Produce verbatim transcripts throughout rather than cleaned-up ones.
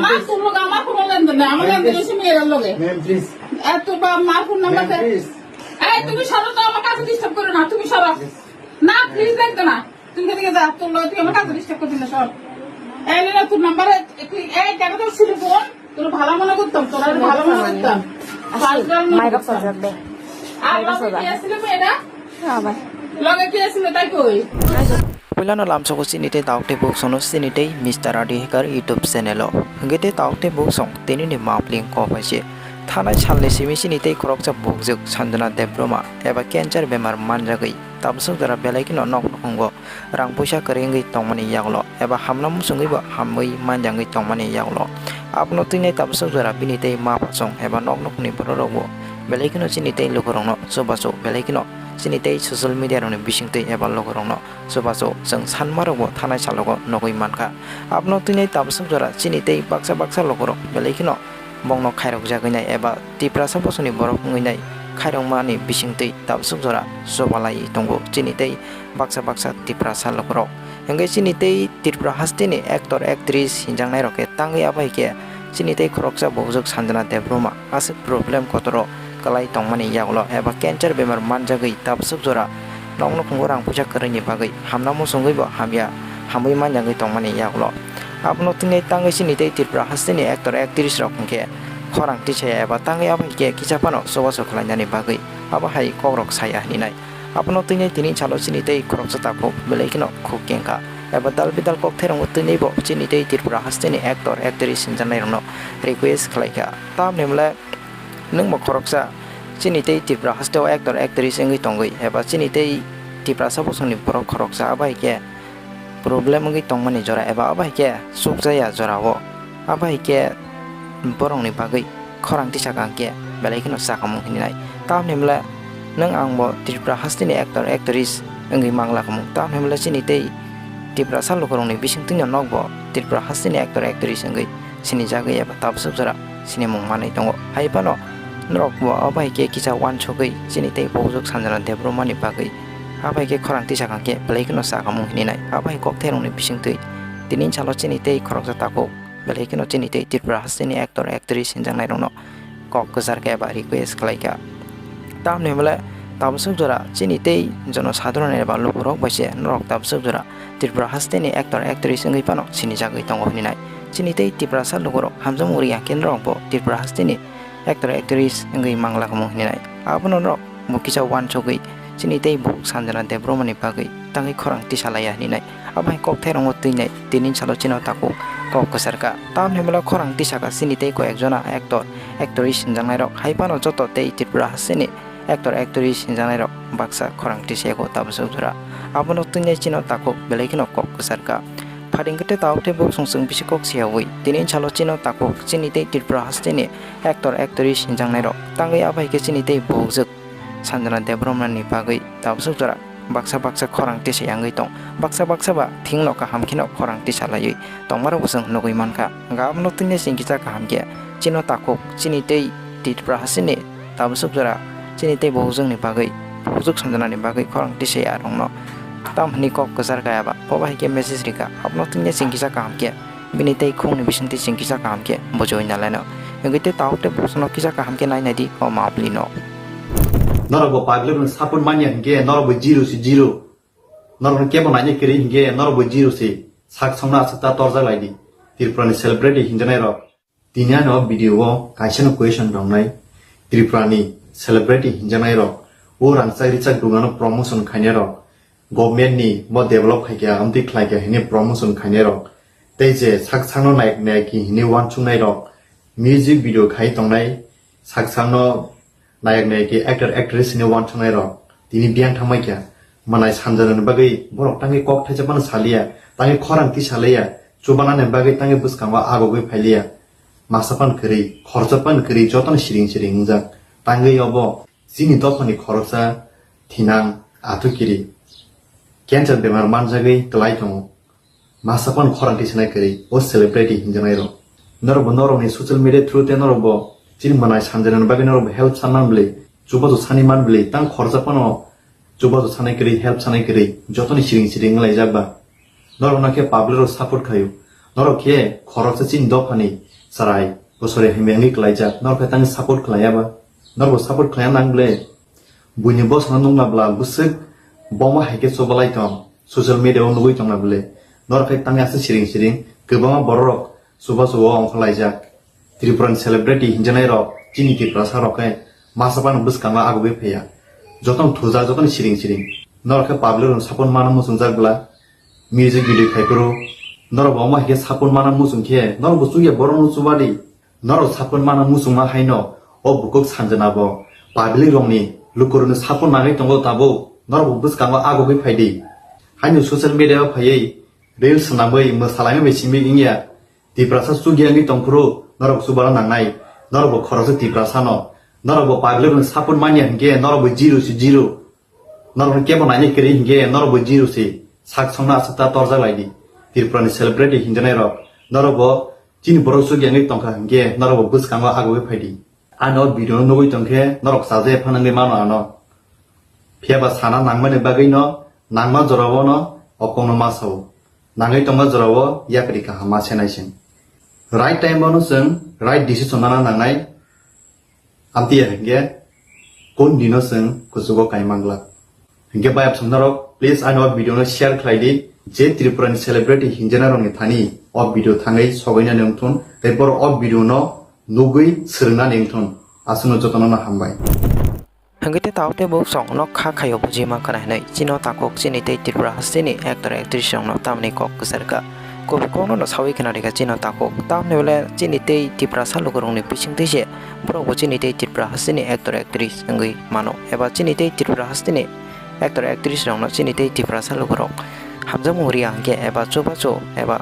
আর তোর লগে আমার কোনো লেনদেন নাই, আমার লেনদেন হচ্ছে মেয়ের লগে। Ma'am, please. আর তোর বাবা মার ফোন নাম্বার Ma'am, দে। Please. এই, তুমি সরো তো, আমার কাছে ডিস্টার্ব করো না, তুমি সরো। না, প্লিজ, লাগতো না। তুমি এদিকে যা, তোর লগে তুই আমার কাছে ডিস্টার্ব করবি না, সর। এই, লে না, তোর নাম্বারে, তুই, এই, কেন তোর ছিল ফোন? তোর ভালো মনে করতাম, তোর আর ভালো মনে করতাম। ফার্স্ট গার্ল মনে মাইক অফ করতাম। Kar jagbe. আর মাইক অফ লগে কে ছিল মেয়েটা? হ্যাঁ, ভাই। লগে কে ছিল, তাই কই? Puilano lamsogo chini tei tauk tei buk sono chini tei Mister Adi Hekar YouTube channel o. Hingke tei tauk tei buk song tini ni mapling kok bai se. Thanai salni simi chini tei khoroksa bukjwk Sanjana Debbarma eba cancer bemar manjagwi tabswk jora belai kheno nok nukhungo rang puisa kwrwi wngwi tongmani yagulo eba hamna muchungwi bo hamwi manjagwi tongmani yagulo. Abono twinai tabswk jora bini tei ma pha song eba nok nukhungni borok rok bo belai kheno chini tei lukurokno chubachu belai kheno chini tei social media rokni bisingtwi eba lukurokno chubachu chwng sanmarokbo thanai salogo nugwi mankha. Abono twinai tabswk jora chini tei baksa baksa lukurok belai kheno bongno khairokjagwinai eba Tiprasa bosongni borok wngwinai khairokmani bisingtwi tabswk jora chubalaiwi tongo chini tei baksa baksa Tiprasa lukurok. Hingke chini tei Tripura hasteni actor actress hinjaknairok khe tangwi abai khe chini tei khoroksa bukjwk Sanjana Debbarma aswk problem kotoro kwlai tongmani yagulo eba cancer bemar manjagwi tabswk jora nok nukhungo rang puisa kwrwini bagwi hamna muchungwi bo hamya hamwi manjagwi tongmani yagulo. Abono twinai tangwi chini tei Tripura hasteni actor actress rok hwnkhe khorang tisaya eba tangwi abo hwnkhe kisa phano chubachu khlainani bagwi abo hai kokrok saya hininai. Abono twinai tini salo chini tei khoroksa takhuk belai kheno khuk kengkha eba dal bidal kok therwngo twinai bo chini tei Tripura hasteni actor actress hinjaknairokno request khlaikha. Tamni hwnle nwngbo khoroksa chini tei Tripura hasteo actor actress wngwi tongwi eba chini tei Tiprasa bosongni borok khoroksa abo hai khe problem wngwi tongmani jora eba abo hai khe chukjaya jorao abo hai khe borokni bagwi khorang tisakha hwnkhe belai kheno chakamung hininai. Tamni hwnle nwng angbo Tripura hasteni actor actress wngwi mangla khamu. Tamni hwnle chini tei Tiprasa lukurokni bisingtwino nokbo Tripura hasteni actor actress wngwi sinijagwi eba tabswk jora sinimung manwi tongo. Hai phano norokbo abo hai khe kisa uansugwi chini tei bukjwk Sanjana Debbarmani bagwi abo hai khe khorang tisakha hwnkhe belai kheno chakamung hininai. Abo hai kok therokni bisingtwi tini salo chini tei khoroksa takhuk belai kheno chini tei Tripura hasteni actor actress hinjaknairokno kok kwchar khe eba request khlaikha. Tamni hwnle tabswk jora chini tei jono sadharon eba lukurok bai se norok tabswk jora Tripura hasteni actor actress wngwi phano sinijagwi tongo hininai. Chini tei Tiprasa lukurok hamjakmung rwya khe norokbo Tripura hasteni actor actress wngwi mangla khamu hininai. Abono norok bo kisa uansugwi chini tei buk Sanjana Debbarmani bagwi tangwi khorang tisalaiya hininai. Abo hai kok therwngo twinai tini salo chino takhuk kok kwcharkha. Tamni hwnle khorang tisakha chini tei koyek jona actor actress hinjaknairok hai phano joto tei Tripura hasteni actor actress hinjaknairok baksa khorang tisayago tabswk jora. Abono twinai chino takhuk belai kheno kok kwcharkha. Pharing khe tei tabuk tei buk song chwng bisi kok siyawi tini salo chino takhuk chini tei Tripura hasteni actor actress hinjaknairok tangwi abo hai khe chini tei bukjwk Sanjana Debbarmani bagwi tabswk jora baksa baksa khorang tisayangwi tong. Baksa baksa ba thingno kaham kheno khorang tisalaiwi tongmarokbo chwng nugwi mankha. Hwnkhe abono twinai chwng kisa kaham khe chino takhuk chini tei Tripura hasteni tabswk jora chini tei bukjwkni bagwi bukjwk Sanjanani bagwi khorang tisaya rokno tam hwnwi kok kwchar kaya ba bobo hai khe message rikha. Abono twinai chwng kisa kaham khe bini tei khungni bisingtwi chwng kisa kaham khe bujiwi nalaino. Hwnkhe tei tabuk tei bosongno kisa kaham khe nai naidi o mapli no. Norok bo public rokni support manya hinkhe norok bo zero se zero. Norok no kebo naina kwrwi hinkhe norok bo zero se. Sak songno aswk ta torjak laidi. Tripura ni celebrity hinjaknai rok. Tini ano video o kaisa no question tongnai. Tripura ni celebrity hinjaknai rok. O rangchak richak dugano promotion khainai rok. Government ni bo develop khaikha, amtwi khlaikha hwnwi promotion khainai rok, tei je sak sakno nayak nayak hwnwi uansuknai rok, music video khai tongnai, sak sakno nayak nayak actor actress hwnwi uansuknai rok, tini biyang thangbai kha, mwnai sanjana ni bagwi borok tangwi kok thaisa phano saliya, tangwi khorang twi saliya, chubanani bagwi tangwi bwskango agogwi phailiya, masa phano kwrwi, khoroksa phano kwrwi, jotono siring siring wngjak, tangwi obo chini dophani khoroksa thinang athukiri. Cancer bemar manjagwi kwlai tongo. Masa phano khorang tisanai kwrwi o celebrity hinjaknai rok. Norok bo norokni social media through tei norok bo chini mwnai sanjani bagwi norok bo help sanman bwlwi chubachu sani man bwlwi tang khoroksa phano chubachu sanai kwrwi help sanai kwrwi jotoni siring siring wnglaijak ba. Norok no khe public rok support khaio. Norok khe khoroksa chini dophani Chwrai, bosori hamya wngwi kwlaijak, norok khe tangwi support khlaiya ba? Norok bo support khlaiya nang ble? Buini bosongno nukna bla bwswk boma hai khe chubalai tong, social media o nugwi tongna ble? Norok khe tangwi aswk siring siring kwbangma bororok chuba chuba o ongkhorlaijak. Tripura ni celebrity hinjanai rok chini Tiprasa rok khe masa phano bwskango agugwi phaiya. Jotono thujak, jotono siring siring. Norok khe public rokno support mana muchungjak bla? Music video khai phuru norok bo omo hai khe support mana muchung khe norok bo chukya borokno chuba di. Norok support mana muchungma haino o bukhuk sanjana bo public rokni lukurokni support nangwi tongo tabuk norok bo bwskango agugwi phai di. Haino social media o phaiwi reels swnamwi mwsalaima bai simi wngya. Tiprasa chukya wngwi tongphuru norok chubana nangnai. Norok bo khoroksa Tiprasa no. Norok bo public rokni support manya hinkhe norok bo zero si zero. Norok kebo naina kwrwi hinkhe norok bo zero si. Sak songno aswk ta torjak lai di. Tripura ni celebrity hinjanai rok. Norok bo chini borok chukya wngwi tongkha hinkhe norok bo bwskango agugwi phai di. Ano video no nugwi tongkhe norok chajakya phano wngwi mano ano. Phiya ba sana nangmani bagwi no nangma jora o no o kokno ma sao. Nangwi tongma jora o yapri kaham ma senai se. Right time o no chwng right decision nana nangnai. Amtwi ya hinkhe kon dino chwng kuchugo kai manglak. Hinkhe bayap songna rok, please ano o video no share khlai di. Je Tripura ni celebrity hinjana rok ni thani o video thangwi sogwi nani wngthun. Tei borok o video no nugwi swrwng nani wngthun. Aswkno jotono no hambai. Hwnkhe tei tabuk tei buk song no kha khaio buji mankha na hinwi chini o takhuk chini tei Tripura hasteni actor actress rok no tamni kok kwchar kha. Kubui kok no no sawi khna rikha chini o takhuk. Tamni bole chini tei Tiprasa lukurok ni bising twi se borok bo chini tei Tripura hasteni actor actress wngwi mano. Eba chini tei Tripura hasteni actor actress rok no chini tei Tiprasa lukurok hamjakmung riya hinkhe eba chubachu eba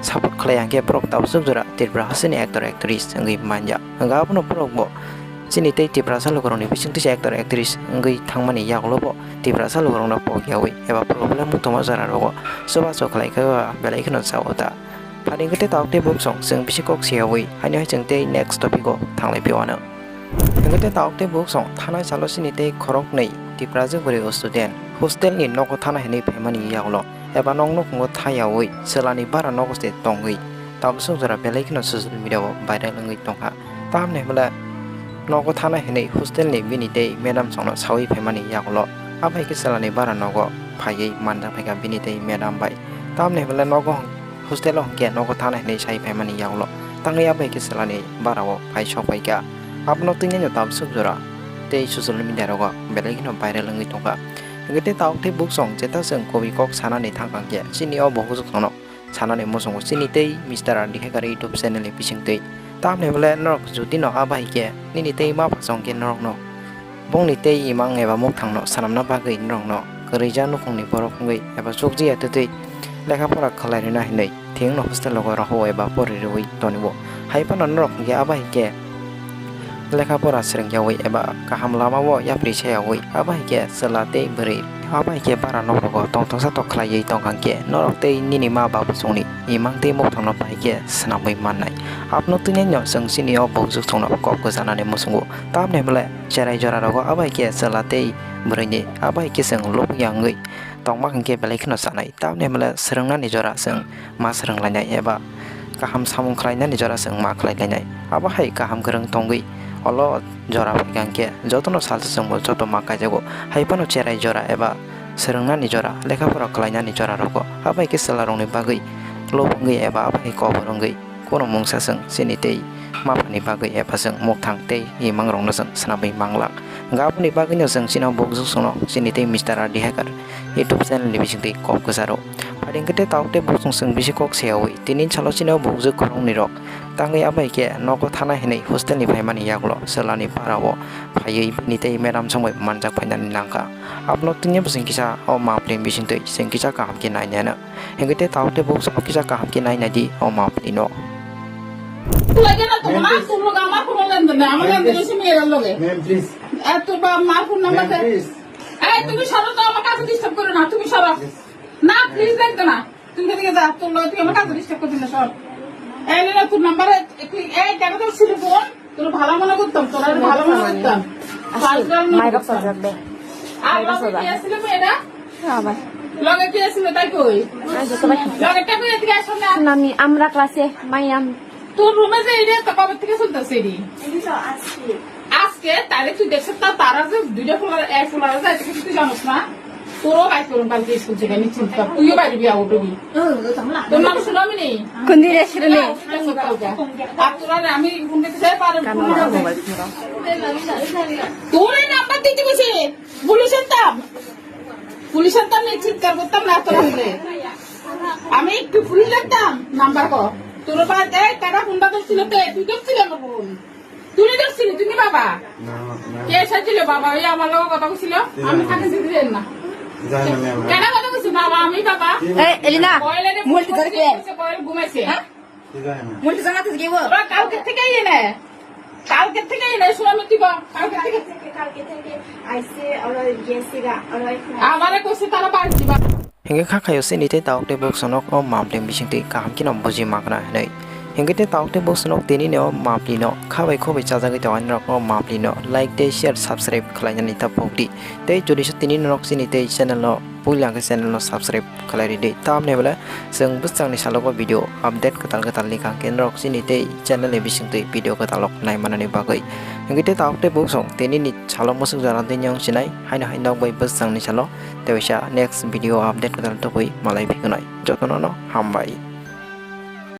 support khlai hinkhe borok tabuk jora Tripura hasteni actor actress wngwi manya. Hwnkhe abono borok bo chini tei Tiprasa lukurokni bising twi se actor actress wngwi thangmani yagulo bo Tiprasa lukurokno pok yaui eba problem wng tongma jora rogo chubachu khlai khe ba belai kheno chao ta. Phani hwnkhe tei tabuk tei buk song chwng bisi kok se yaui haino hai chwng tei next topic o thanglai phio ano. Hwnkhe tei tabuk tei buk song thanai salo chini tei khoroknwi Tiprasa bwrwi student hostel ni nogo thana hinwi phaimani yagulo eba nok nukhungo tha yaui chwlani bara nogo se tongwi tabuk jora belai kheno social media o viral wngwi tongkha. Tamni hwnle nogo thana hinwi hostel ni bini tei madam songno sawi phaimani yagulo. Aphai khe chwlani bara nogo phaiwi manjak phaikha bini tei madam bai. Tamni hwnle nogo hostel o hwnkhe nogo thana hinwi sai phaimani yagulo. Tangwi aphai khe chwlani bara o phai sok phaikha. Abono twiwi no tabswk jora tei social media rogo belai kheno viral wngwi tongkha. Hwnkhe tei tabuk tei buk song jeta chwng kubui kok sanani thangkha khe chini o bo hujok songno sanani muchungo chini tei Mister R D Hacker YouTube channel ni bising twi. Tamni bole norok jodi no abo hai khe nini tei ma pha chong khe norok no bongni tei imang eba mukthang no sanamna bagwi norok no kwrwija nukhung ni borok wngwi eba chukjiya twtwi lekha pora khlai rwna hinwi thwng no hostel rogo rohor eba pori rwui toniwo. Hai phano norok hwnkhe abo hai khe lekha pora swrwng yaui eba kaham lama o yapri sa yaui abo hai khe chwla tei bwrwi abo hai khe bara nok rogo tong tongsa tok khlaiwi tongkha khe norok tei nini ma babu chwngni imang tei mukthang no bai khe swnamwi mannai. Abono twiwi no chwng chini o bukjuk thungno kok kwchanani muchungo tamni bole cherai jora rogo abo hai khe chwla tei bwrwi ni abo hai khe chwng lobya wngwi tongma hwnkhe belai kheno chanai tamni bole swrwngnani jora chwng ma swrwnglainai eba kaham samung khlainani jora chwng ma khlailainai. Abo hai kaham kwrwng tongwi olo jora phaikha hwnkhe jotono salsa chwngbo joto ma kaijago. Hai phano cherai jora eba swrwngnani jora, lekha pora khlainani jora rogo. Abo hai khe chwla rokni bagwi lobongwi eba abo hai kobor wngwi kono mungsa chwng chini tei ma phani bagwi eba chwng mukthang tei imang rokno chwng swnamwi manglak. Hwnkhe aboni bagwino chwng chini o bukjuk chwngno chini tei Mister R D Hacker YouTube channel ni bisingtwi kok kwcharo. Phai hwnkhe tei tabuk tei bukchung chwng bisi kok seyaui tini salo chini o bukjuk kwrwngni rok tangwi abo hai khe nogo thana hinwi hostel ni phaimani yagulo chwlani para o phaiwi bini tei madam songbai manjak phainani nangkha. Abono tini bwswng kisa o mapli bisingtwi chwng kisa kaham khe nainai no. Hwnkhe tei tabuk tei bukchung kisa kaham khe nainai di o mapli no. Lagi na to ma sullo ga ma phone len de na, ama len de si mera loge. Ma'am, please. Ar to ba ma phone number de. Ma'am, please. এই তুমি সরো তো, আমার কাছে ডিস্টার্ব করো না, তুমি সরো। না, প্লিজ, দেখতো না। তুমি এদিকে যা, তোর লগে তুই আমার কাছে ডিস্টার্ব করবি না, সর। এই নে, তোর নাম্বারে তুই, এই, দেখো তো, ছিল ফোন। তোর ভালো মনে করতাম, তোর আর ভালো মনে করতাম। ফালতু আর মনে মায়ের করতাম। বাচ্চা যাবে। আর লগে কে আসছিল মেয়েটা? আমার। লগে কে আসছিল, তাই কই? আচ্ছা, সবাই। লগে কে কই, এদিকে আসো না। আমি, আমরা ক্লাসে, মাই আম-, তোর রুমে যে এটা তো কবে থেকে চলতেছে এটি? এই তো আজকে। আজকে তাহলে তুই দেখছিস তা তারা যে দুইটা ফুলার এক ফুলার যায়, এটা কিছু তুই জানিস না? তোরও বাইর করুন কালকে স্কুল থেকে, আমি চিন্তা, তুইও বাইরে বিয়া উঠবি। তোর নাম শুনামি নেই। কোন দিন আসলে নেই? আর তোরা আমি ফোন করতে চাই, পারে ফোন করতে। তোর এই নাম্বার দিতে গেছে, পুলিশের তাম। পুলিশের তাম নিয়ে চিৎকার করতাম না তোরা হলে। আমি একটু পুলিশ লাগতাম, নাম্বার কর। তোর বাদ, এই, কাটা ফোন বাদ ছিল তে, তুই কেউ ছিল না বোন। তুই তো ছিল, তুমি বাবা। না, না। কে এসেছিল বাবা? ওই আমার লোক কথা বলছিল। আমি না। তাকে দিতে দেন না। জানি না আমি। কেন কথা বলছি বাবা? আমি বাবা। কি? এই, এলিনা, কয়েলে রে মুলকি ধরে কে? বলছে, কয়েল ঘুমাইছে। হ্যাঁ? কি জানি না। মুলকি জানাতে গিয়ে ও। ওরা কালকে থেকে এনে। কালকে থেকে এনে শুনে আমি দিব। কালকে থেকে। কালকে থেকে আইসে, ওরা গেছে গা, ওরা এখন আমারে কইছে তারা বাড়ি দিবা। Hingke kha khayo sini tei tabuk tei bwskango o mapli bisingtwi kaham kheno buji mankha hinwi. Hingke tei tabuk tei bwskango tini no mapli no khabai khobai chajagwi tongo norok o mapli no like tei share subscribe khlainani ta pokdi. Tei jodi se tini norok sini tei channel no puila hingke channel no subscribe khlai ridi. Tamni bwle chwng bwskango salogo video update kwtal kwtal ni kaham khe norok sini tei channel ni bisingtwi video kwtal rok naimanani bagwi. Hingke tei tabuk tei bwskango tini ni salo musuk jora tei nyong sinai haino hai nok bai bwskango salo. Tei waisa next video update kwtal tubui malai phi khwnai. Jotono no hambai.